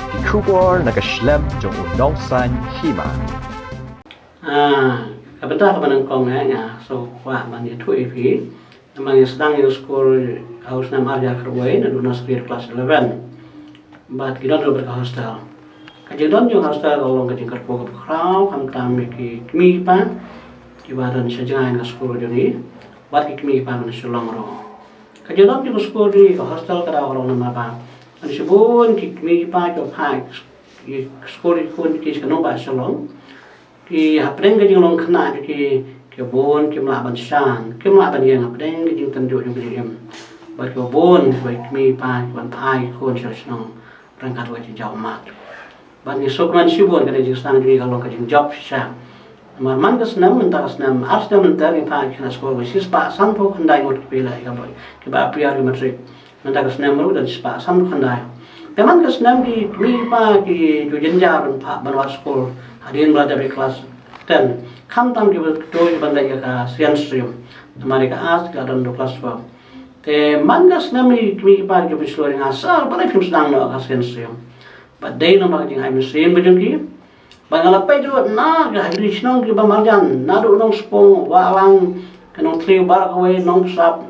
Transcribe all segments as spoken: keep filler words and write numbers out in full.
Ki khubor na ka shlem jong u nongsan hima. Ah, ka bynta kaba nyngkong eh, nga sngewkwah ban ïathuh ïa phi. Namar ngi sdang ïa u skul ha u snem ar hajar khatwei, naduh nursery klas eleven. Bad ki don ruh bad ka hostel. Ka jingdon jong ka hostel ka long ka jingkyrkhu kaba khraw khamtam ïa ki kmie ki kpa kiba don sha jngai na ka skul jong ngi. Bad ki kmie ki kpa na Shillong ruh. Ka jingdon jong ka skul jong ngi, ka hostel, ka dei ka long namar ba don shibun ki kmie ki kpa kiba phah ïa ka skul, ki khun ki sha nongbah Shillong. Ki hapdeng ka jinglong khynnah jong ki, ki bun kim lah ban shan, kim lah ban ïeng hapdeng ka jingtynjuh jong ka jingim. Bad ki bun kiba kmie ki kpa kiban phah ïa ki khun sha shnong ryngkat bad ka jingjaw ummat. Bad ngi sngewkmen shibun, ka dei jingsdang jong ngi ka long ka jingjop shisha. Namar man ka snem, mynta ka snem, ar snem mynta ngi phah ïa ki khynnah skul ba shispah sanphew khyndai ngut kiba ïaleh ïa ka, kiba appear ïa ka matric. Mynta ka snem ruh don shispah sanphew khyndai. Te man ka snem ki kmie ki kpa ki ju jynjar ban phah ban wad skul hadien ba la dep ïa klas ten. Khamtam kiba kdew ban leit ïa ka science stream. Namar ïa ka arts ka don haduh klas twelve. Te man ka snem ki kmie ki kpa ki ju pynshlur ïa nga, "Sir, balei phim sdang noh ka science stream?" Bad dei namar ka jingai mynsiem ka jong ki. Ba nga la peit ruh na ka ha ki shnong kiba marjan, naduh Nongspung, Wahlang, ka Nongthliew baroh kawei, Nongksap,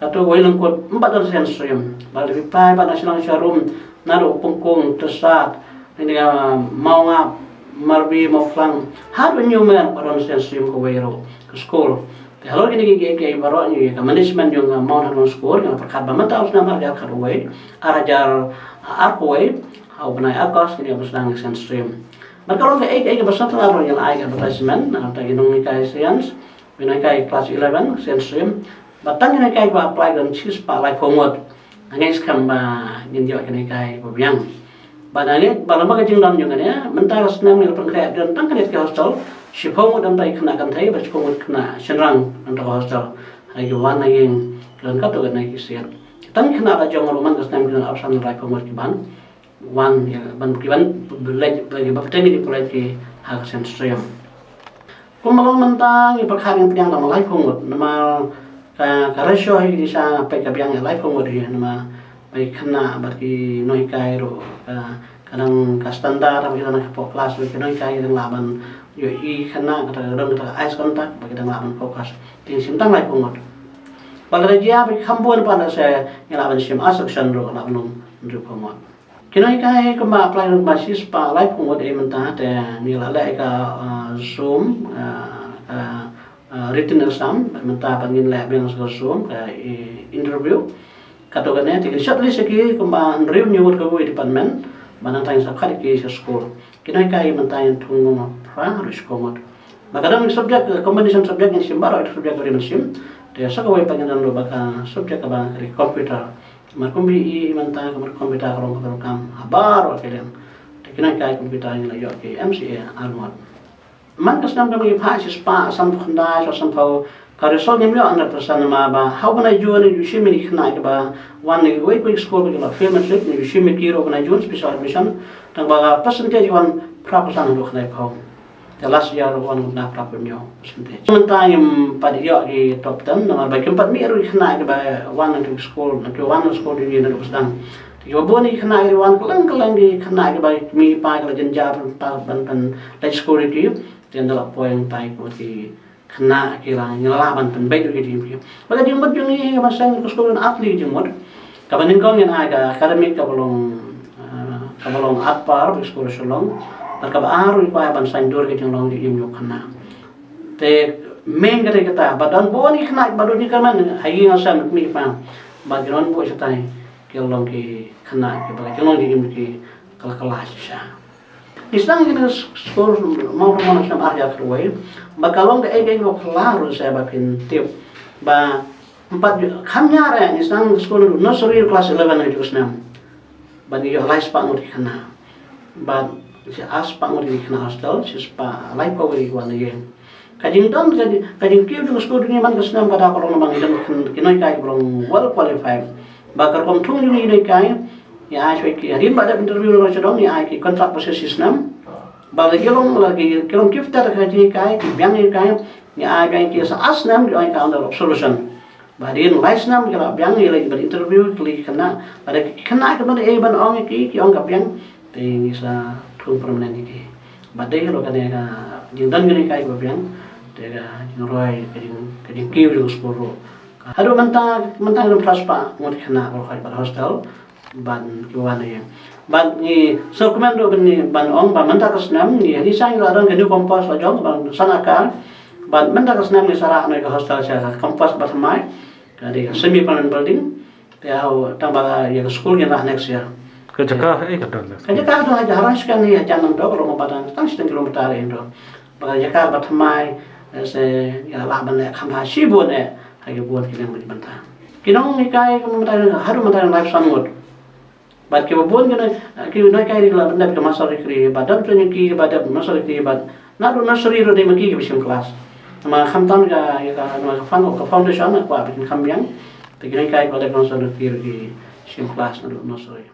kato kawei Lyngkut, ym pat don science stream. Ba la phi phai pat na shnong sharum, naduh Pongkung, Tyrsad, ngi ka Mawngap, Marbi, Mawphlang, haduh Newmere, ym pat don science stream kawei ruh ka skul. Te halor kine ki, ki, ki baroh, ngi ka management jong ka Mount Hermon School, ngi la pyrkhat ba mynta u snem ar hajar khatwei, ar hajar arphew wei, ha u bnai August, ngin ïa sdang ka science stream. Bad ka long kaei kaei kaba sngewtynnat ruh, ngi la ai ka advertisement na ka bynta ki nonghikai science, ki nonghikai klas eleven science stream. Bad tang ki nonghikai ba apply don shispah laiphew ngut. Nga ngeit skhem ba ngin ïoh ki nonghikai ba biang. Bad nga ngeit ba lem bad ka jingdon jong kane, mynta ka snem ngi la pynkhreh don tang kane ka hostel, shiphew ngut don tang ki khynnah kynthei bad shiphew ngut khynnah shynrang don tang ka hostel. Ha ki wan ha ïing ki don katto katne ki siat. Tang ki khynnah la jong ruh man ka snem ki don arphew san laiphew ngut kiban wan, ïa, ban, kiban leit, ban, kiba bteng ïa ki pulit ki ha ka science stream. Kumba long mynta ngi pyrkhat ngi pdiang tang laiphew ngut, namar ka, ka ratio hi ki dei sha peit ka biang ïa laiphew ngut hi, namar ba ki khynnah bad ki nonghikai ruh ka, ka dang ka standard, ba ki dang ka pop class, ba ki nonghikai ki dang lah ban ïohi khynnah, kata ka dang kata ka eye contact, ba ki dang lah ban focus. Te ngi shim tang laiphew ngut. Ba lada jia ba ki kham bun pat, lehse ngi lah ban shim ar section ruh, lah ban long hynriewphew ngut. Ki nonghikai kumba apply ruh ba shispah laiphew ngut ei mynta, te ngi la leh ïa ka, ah, Zoom, ah, ka, ah, written exam, mynta pat ngin leh biang sa ka Zoom, ka, i, interview. Kato kane, te ngin shortlist ïa ki kumba hynriew hynñiew ngut kawei department, ba nangta ngin sa khot ïa ki sha skul. Ki nonghikai mynta ngin thung phra haduh shiphew ngut. Ba ka dang subject, combination subject ngin shim baroh subject ba ngin shim. Te sa kawei pat ngin don ruh ba ka subject kaba ka dei computer. Namar kumba i mynta ka computer ka long kaba donkam ha baroh ki liang. Te ki nonghikai computer ngi la ïoh ki M C A ar ngut. Man ka snem ka ngi phah shispah sanphew khyndai, shispah sanphew, ka result ngim ïoh hundred percent namar ba ha u bnai June ngi ju shim ïa ki khynnah kiba wan na kiwei kiwei ki skul ba ki la fail matric, ngi ju shim ïa ki ruh ha u bnai June special admission. Tang ba ka percentage wan phra percent haduh khyndaiphew. Te last year ruh wan na phra phew hynñiew percentage. Mynta ngim pat ïoh ki top ten namar ba kim pat mih ruh ki khynnah kiba wan na ki skul, na ki wan na skul jong ngi naduh ba sdang. Te kiba bun ki khynnah kiba wan kylleng kylleng ki khynnah kiba ki kmie ki kpa ki la jynjar ban, ban, ban leit skul ïa ki. Te ynda la poi nangtai ki khynnah ki la, ngi la lah ban pynbeit ruh ki jingim ki. Bad ka jingmut jong ngi ban seng ka skul ka don ar tylli ki jingmut. Kaba nyngkong ngin ai ka academic kaba long, ah, kaba long at par bad ka skul Shillong. Bad kaba ar ruh ngi kwah ban saiñdur ka jinglong jingim jong u khynnah. Te main ka dei kata, ba don bun ki khynnah ba dei ki kyrmen ha ïing ha sem, kmie ki kpa. Ba ki don bun shatai ki long ki khynnah kiba ka jinglong jingim ki kylla kylla shisha. Ngi sdang ïa kane ka skul Mount Hermon ha u snem ar hajar khatwei. Ba ka long kaei kaei kaba phylla ruh, sa ba phin tip. Ba ym pat ju, kham ñiar eh, ngi sdang skul nursery klas eleven ha katu ka snem. Ba ngi ïoh lai spah ngut ki khynnah. Ba shi ar spah ngut ki khynnah hostel, shi spah laiphew ki wan ïing. Ka jingdon, ka jing, ka jingkiew jong ka skul jong ngi man ka snem ka dei ka long namar ngi don ki nonghikai kiba long well qualified. Ba ka rukom thung jong ngi ki nonghikai, ngi ai shuwa ki, hadien ba dep interview na ka shnong, ngi ai ki contract basis shi snem. Ba la ki long, la ki, ki long gifted ka jinghikai, ki biang hikai, ngi ai biang ki sa ar snem, ki ong ka under observation. Ba hadien lai snem ki la biang, ngi la ïa ban interview, ki la, ki khynnah, ba da ki khynnah ki ban, eh, ban ong ki, ki ong ka biang, Te ngi sa thung permanent ïa ki. Bad dei ruh kane ka jingdon kane ka ïa ka biang. Te ka jingroi ka jing ka jingkiew jong ka skul ruh. Haduh mynta mynta ngi phra spah ngut khynnah ba khot bad hostel. Ban ki wan ïa. Bad ngi sngewkmen ruh ban ngi ban ong ba mynta ka snem ngi hynrei sa ngi la don ka new campus la jong ban san akar. Bad mynta ka snem ngi sa rah noh ïa ka hostel sha ka campus ba thymmai. Ka dei ka semi permanent building. Te hau tang ba ïa ka skul ngin rah next year. Ka jaka eh ka don. Ka jaka don ha Jahara skan hi ha Jan nang dok ruh ba tang tang shiteng kilometer eh dok. Ba ka jaka ba thymmai eh, se ïa lah ban leh kham ha shibun eh ha ki bun ki neng ba ki bynta. Ki nonghikai ka mynta haduh mynta lai san ngut. Bad ki ba bun ki nong ki nonghikai ri la ban dep ka master degree ba dep training ki ba dep master degree ba naduh nursery ruh dei ma ki ki ba shim class. Ma khamtam ka ïa ka ma ka fund ka foundation ka kwah ba kin kham biang. Te ki nonghikai ba dep master degree ruh ki shim class naduh nursery.